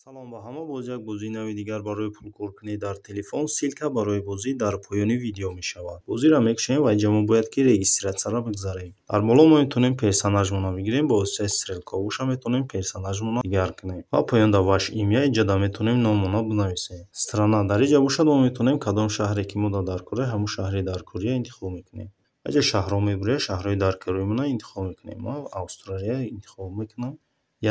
Салом ба ҳама. Боз як бозии нави дигар барои пулкоркунӣ дар телефон. Ссылка барои бозӣ дар поёни видео мешавад. Бозиро мекушем ва инҷа мо бояд ки регистрация ро бигзарем. Дар боло мо метавонем персонажмонро бигирем, ба воситаи стрелка боша метавонем персонажмонро дигар кунем. Ва поён дар «Ваше имя» инҷа метавонем номонро бинависем. Страна дар инҷа бошад, мо метавонем кадом шаҳре ки мо дар кора, ҳамун шаҳри дар Корея интихоб мекунем. Инҷа шаҳрҳо мебурем, шаҳрҳои дар Кореямонро интихоб мекунем. Ман Австралия интихоб мекунам.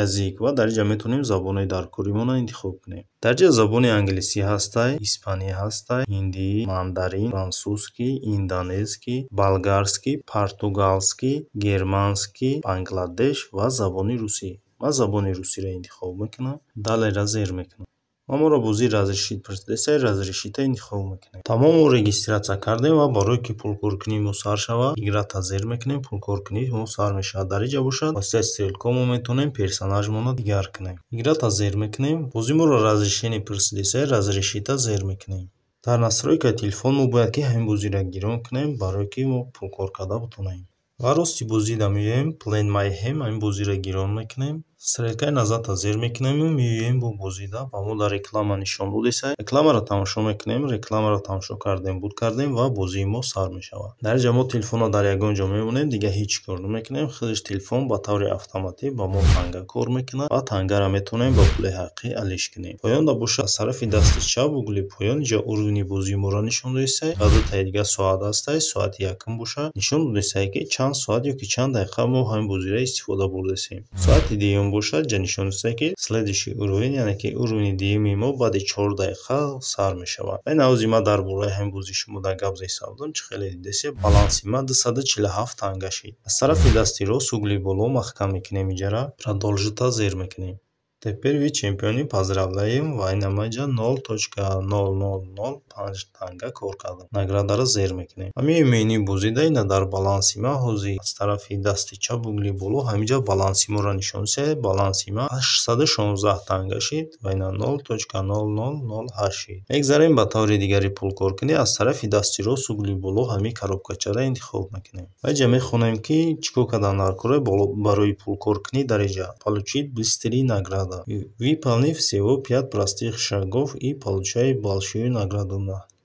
Язык ва дар инҷа метавонем забонҳои дар Кореямонро интихоб кунем. Дар инҷа забони англисӣ ҳастай, испанӣ ҳастай, ҳиндӣ, мандарин, французский, индонезский, болгарский, португалский, германский, Бангладеш ва забони русӣ. Ман забони русиро интихоб мекунам. Далее ра зер мекунам. Ва моро бозии «Разрешить» пурсидааст, «Разрешить» а интихоб мекунем. Тамом, мо регистрация кардем ва барое ки пулкоркунии мо сар шавад, играть а зер мекунем, пулкоркунии мо сар мешавад. Дар инҷа бошад, воситаи стрелка мо метавонем персонажмонро дигар кунем. Играть а зер мекунем. Бозӣ моро разрешение пурсидааст, «Разрешить» а зер мекунем. Дар настройка и телефон мо бояд ки ҳамин бозиро гирон кунем, барое ки мо пулкор карда битонем. Ва рости бозида меоем, Planet Mayhem, ҳамин бозиро гирон мекунем. Стрелка и назад а зер мекунему меоем бо бозида ба мо дар реклама нишон додеса. Рекламаро тамошо мекунем, рекламаро тамошо кардем, буд кардем ва бозии мо сар мешавад. Дар инҷа мо телефонро дар ягон ҷо мемонем, дигар ҳеҷ кор намекунем. Худаш телефон ба таври автоматӣ ба мо танга кор мекунад ва тангаро метавонем ба пули ҳақиқӣ алиш кунем. Поёнда бошад, аз тарафи дасти чап, угли поён, инҷа уровень и бозии моро нишон додесай ва дутаи дигар соат ҳастай. Соати якум бошад, нишон додесай, ки чанд соат ёки чанд дақиқа мо ҳамин бозиро истифода бурдасем. Соати дуюм бошад, ҷа нишон додесай, ки следующий уровень, яъне ки уровень и дуюми мо баъди 4 дақиқа сар мешавад. Ва ин ҳавзи ман дар бораи ҳамин бозӣ шумо дар гап зеста будам. Чӣ хеле дидесе, баланси ман 247 танга шид. Аз тарафи дасти рост, угли боло маҳкам мекунем иҷара, «Продолжить» а зер мекунем. Теперь вы чемпионы, поздравляем! Ва ин ҳамаҷа 0.0005 танга кор кардам. Награда ро зер мекунем. Ва меоем менюи бозида, ина дар баланси ман ҳозир аз тарафи дасти чап, угли боло, ҳаминҷа баланси моро нишон дисад. Баланси ман 816 танга шид ва ина 0.0008 шид. Мегзарем ба таври дигари пулкоркунӣ. Аз тарафи дасти рост, угли боло, ҳамин коробка чаро интихоб мекунем. Ва инҷа мехонем, ки чӣ кор кардан дар кора барои пулкоркунӣ дар инҷа. Получить быстрые награда. Выполнив всего пять простых шагов и получай большую награду.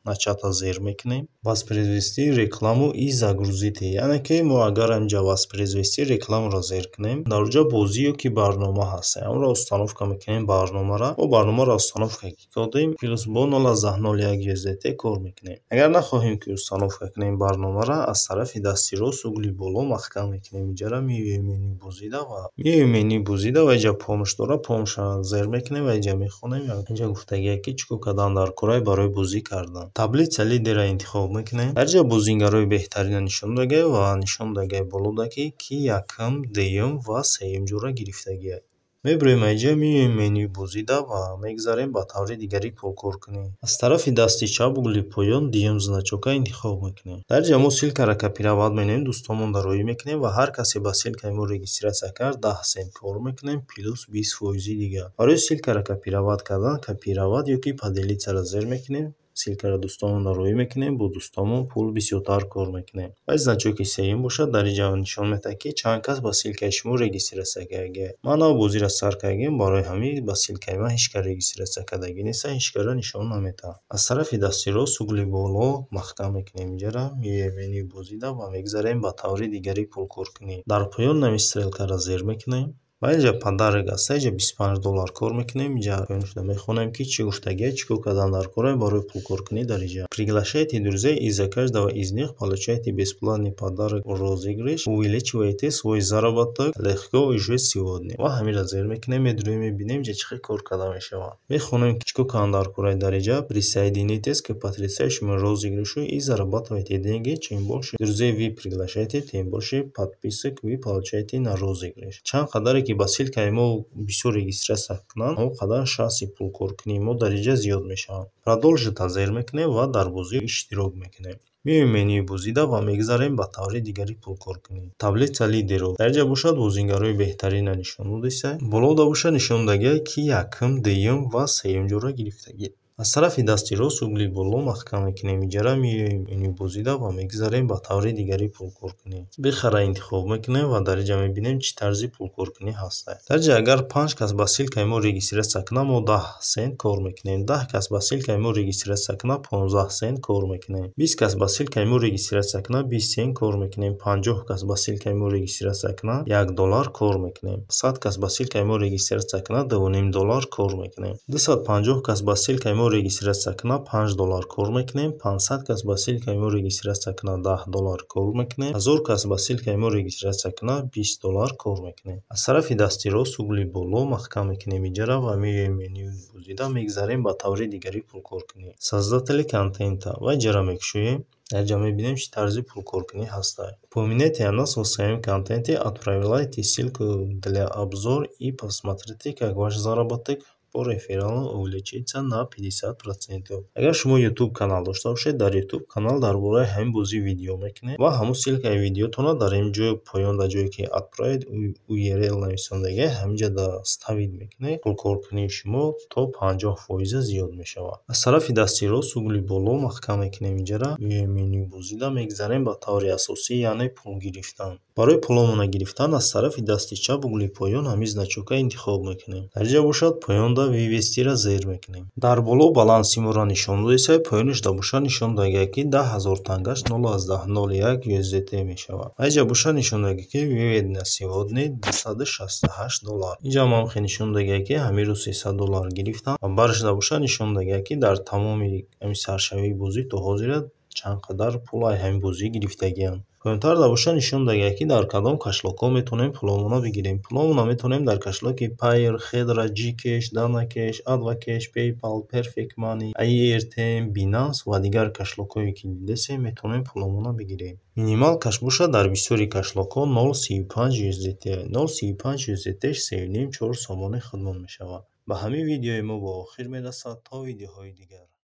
Начать а зер мекунем. Воспроизвести рекламу и загрузите. Яъне ки мо агар инҷа «Воспроизвести рекламу» ро зер кунем, дар оҷа бозӣ ё ки барнома ҳаст. Ҳамонро установка мекунем барномаро. Мо барномаро установка кардем, плюс бо 0.01 USDT кор мекунем. Агар нахоҳем, ки установка кунем барномаро, аз тарафи дасти рост, угли боло маҳкам мекунем инҷаро, меоем менюи бозида ва меоем менюи бозида ва инҷа помощь дорад, помощь ро зер мекунем ва инҷа мехонем. Инҷа гуфтагие, ки чӣ кор кардан дар кораи барои бозӣ кардан. Таблица лидера интихоб мекунем. Дар инҷа бозингарои беҳтаринро нишон додагиа ва нишон додагиа болода, ки якум, дуюм ва сеюм ҷоро гирифтагиа. Мебироем инҷа, меоем менюи бозида ва мегзарем ба таври дигари пулкоркунӣ. Аз тарафи дасти чап, угли поён, дуюм значок а интихоб мекунем. Дар инҷа мо ссылка ро копировать менамоем, дӯстонмонро роӣ мекунем ва ҳар касе ба ссылка и мо регистрация кард, 10 сент кор мекунем, плюс 20 фоизи дигар. Барои ссылка ро копировать кардан, «Копировать» ё ки «Поделиться» ро зер мекунем. Ссылка ро дӯстонмонро роӣ мекунем, бо дӯстонмон пул бисёртар кор мекунем. Ва значок и сеюм бошад, дар инҷа нишон медиҳад, ки чанд кас ба ссылка и шумо регистрация кардагиа. Ман нав бозиро сар кардагиам, барои ҳамин ба ссылка и ман ҳеҷ кас регистрация кардагӣ нест, ҳеҷ касро нишон намедиҳад. Аз тарафи дасти рост, угли боло маҳкам мекунем инҷаро, меоем менюи бозида ва мегзарем ба таври дигари пулкоркунӣ. Дар поён нами стрелка ро зер мекунем ва инҷа подарок аст, инҷа 25 доллар кор мекунем. Инҷа поён шуда мехонем, ки чӣ гуфтагиа, чӣ кор кардан дар кора барои пулкоркунӣ дар инҷа. Приглашайте друзей и за каждого из них получайте бесплатный подарок, розыгрыш, увеличивайте свой заработок легко уже сегодня. Ва ҳаминро зер мекунем, медурем, мебинем, инҷа чӣ хел кор карда мешавад. Мехонем, чӣ кор кардан дар кораи дар инҷа. Присоединитесь к потрясающему розыгрышу и зарабатывайте деньги. Чем больше друзей вы приглашаете, тем больше подписок вы получаете на розыгрыш. Чанд қадаре ки ба ссылка и мо бисёр регистрация кунанд, ҳамон қадар шанси пулкоркунии мо дар инҷа зиёд мешавад. Продолжить а зер мекунем ва дар бозӣ иштирок мекунем. Меоем менюи бозида ва мегзарем ба таври дигари пулкоркунӣ. Таблица лидеров. Дар инҷа бошад, бозингарои беҳтаринро нишон додеса. Болода бошад, нишон додагиа, ки якум, дуюм ва сеюм ҷоро гирифтагӣ. Аз тарафи дасти рост угли боло маҳкам мекунем иҷара, меоем менюи бозида ва мегузарем ба таври дигари пулкоркунӣ. Бихара интихоб мекунем ва дар инҷа мебинем, чӣ тарзи пулкоркунӣ ҳастад. Дар инҷа агар 5 кас ба ссылкаи мо регистрация кунад, мо 10 сент кор мекунем. 10 кас ба ссылкаи мо регистрация кунад, 15 сент кор мекунем. 20 кас ба ссылкаи мо регистрация кунад, 20 сент кор мекунем. 50 кас ба ссылкаи мо регистрация кунад, 1 доллар кор мекунем. 100 кас ба ссылкаи мо регистрация кунад, 2,5 доллар кор мекунем. 250 кас ба ссылкаи мо регистрация кунад, 5 доллар кор мекунем. 500 кас ба ссылкаи мо регистрация кунад, 10 доллар кор мекунем. 1000 кас ба ссылкаи мо регистрация кунад, 20 доллар кор мекунем. Аз тарафи дасти рост угли боло маҳкам мекунем иҷара ва меоем менюи бозида, мегузарем ба таври дигари пулкоркунӣ. Создатели контента ва иҷара мекушоем. Дар инҷа мебинем, чӣ тарзи пулкоркунӣ ҳастад. Упомяните о нас в своем контенте, отправляйте ссылку для обзор и посмотрите, как ваш заработок по рефералам увеличится на 50%. Агар шумо YouTube канал дошта бошед, дар YouTube канал дар бораи ҳамин бозӣ видео мекунед ва ҳамун ссылкаи видеотонро дар ин ҷои поён, дар ҷое ки «Отправить URL» нависондагӣ, ҳаминҷа вставить мекунед, пулкоркунии шумо то 50 фоиза зиёд мешавад. Аз тарафи дасти рост угли боло маҳкам мекунем иҷара, меоем менюи бозида, мегузарем ба таври асосӣ, яъне пул гирифтан. Барои пуломона гирифтан аз тарафи дасти чап угли поён ҳамин значокка интихоб мекунем. Дар инҷа бошад, поёнда «Вывести»-ра зер мекунем. Дар боло баланси моро нишон додисай, поёнашда бошад, нишон додагиа, ки 10 000 тангаш 0,01 USDT мешавад. Ва инҷа бошад, нишон додагиа, ки вывод на сегодня 268 доллар. Инҷа ҳам хел нишон додагиа, ки ҳамин рӯз 300 доллар гирифтам ва барашда бошад, нишон додагиа, ки дар тамоми ҳамин саршавии бозӣ то ҳозира чанд қадар пул ай ҳамин бозӣ гирифтагиам. Поёнтар бошад, нишон додагиа, ки дар кадом кошелёкҳо метавонем пуломонро бигирем. Пуломонро метавонем дар кошелёки Payeer, Хедра, Gcash, DanaCash, AdvCash, PayPal, Perfect Money, Airtm, Binance ва дигар кошелёкҳое, ки дидесем, метавонем пуломонро бигирем. Минималкаш бошад, дар бисёри кошелёкҳо 0,35 USDT. 0,35 USDT 3,5-4 сомони худмон мешавад. Ба ҳамин видеои мо ба охир мерасад. То видеоҳои дигар.